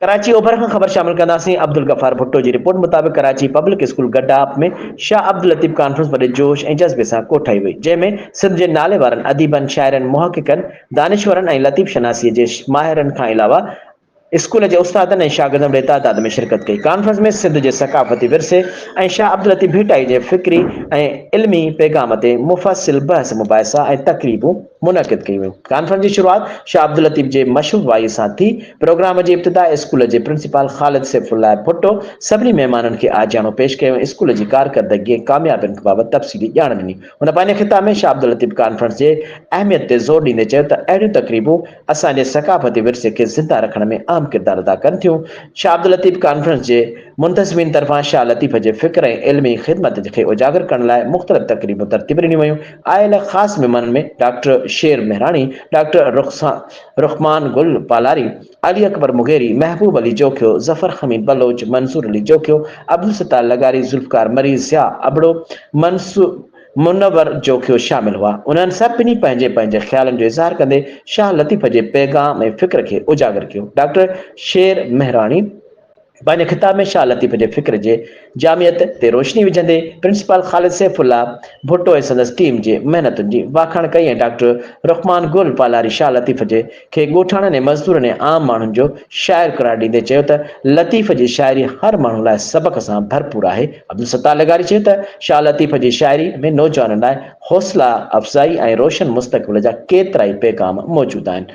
ڪراچي اوڀر کان خبر شامل ڪنداسين عبدالغفار ڀٽو جي رپورٽ مطابق Karachi public school Gadap ۾ Shah Abdul Latif conference وڏي جوش ۽ جذبي سان ڪوٺائي وئي جنهن ۾ سنڌ جي نالي وارن اديبن، شاعرن، محققن، دانشورن ۽ لطيف شناسيء جي ماهرن کان علاوه اسڪول جي استادن ۽ شاگردن وڏي تعداد ۾ شرڪت ڪئي. ڪانفرنس ۾ سنڌ جي ثقافتي ورثي ۽ شاهه عبداللطيف ڀٽائي جي فڪري ۽ علمي پيغام تي مفصل بحث مباحثا ۽ تقريبون منعقد ڪيون ويون. ڪانفرنس جي شروعات شاهه عبداللطيف جي مشهور وائي سان ٿي. پروگرام جي ابتدا اسڪول جي پرنسپال خالد سيف الله ڀٽو سڀني مهمانن کي آجياڻو پيش ڪيو ۽ اسڪول جي ڪارڪردگي ۽ ڪاميابين بابت تفصيلي ڄاڻ ڏني. هن پنهنجي خطاب ۾ شاهه عبداللطيف ڪانفرنس جي اهميت تي زور ڏيندي چيو ته اهڙيون تقريبون اسان جي ثقافتي ورثي کي زنده رکڻ ۾ اهم ڪردار ادا ڪن ٿيون. شاهه عبداللطيف ڪانفرنس جي منتظمين طرفان شاهه لطيف جي فڪر ۽ علمي خدمت کي اجاگر ڪرڻ لاء مختلف تقريبون ترتيب ڏنيون ويون. آيل خاص مهمانن ۾ ڊاڪٽر شير مهراڻي، ڊاڪٽر رخمان گل پالاري، علي اڪبر مغيري، محبوب علي جوکيو، ظفر حميد بلوچ، منظور علي جوکيو، عبدالستار لغاري، ذوالفقار مري، ضياء ابڙو، منور جوکيو شامل هئا. انهن سڀني پنهنجي پنهنجي خيالن جو اظهار ڪندي شاهه لطيف جي پيغام ۽ فڪر کي اجاگر ڪيو. ڊاڪٽر شير مهراڻي پنهنجي خطاب ۾ شاهه لطيف جي فڪر جي جامعيت تي روشني وجهندي پرنسپال خالد سيف الله ڀٽو ۽ سندس ٽيم جي محنتن جي واکاڻ ڪئي ۽ ڊاڪٽر رخمان گل پالاري شاهه لطيف جي کي ڳوٺاڻن ۽ مزدورن ۽ عام ماڻهن جو شاعر قرار ڏيندي چيو ته لطيف جي شاعري هر ماڻهو لاء سبق سان ڀرپور آهي. عبدالستار لغاري چيو ته شاهه لطيف جي شاعري ۾ نوجوانن لاء حوصلا افزائي ۽ روشن مستقبل جا ڪيترائي پيغام موجود آهن.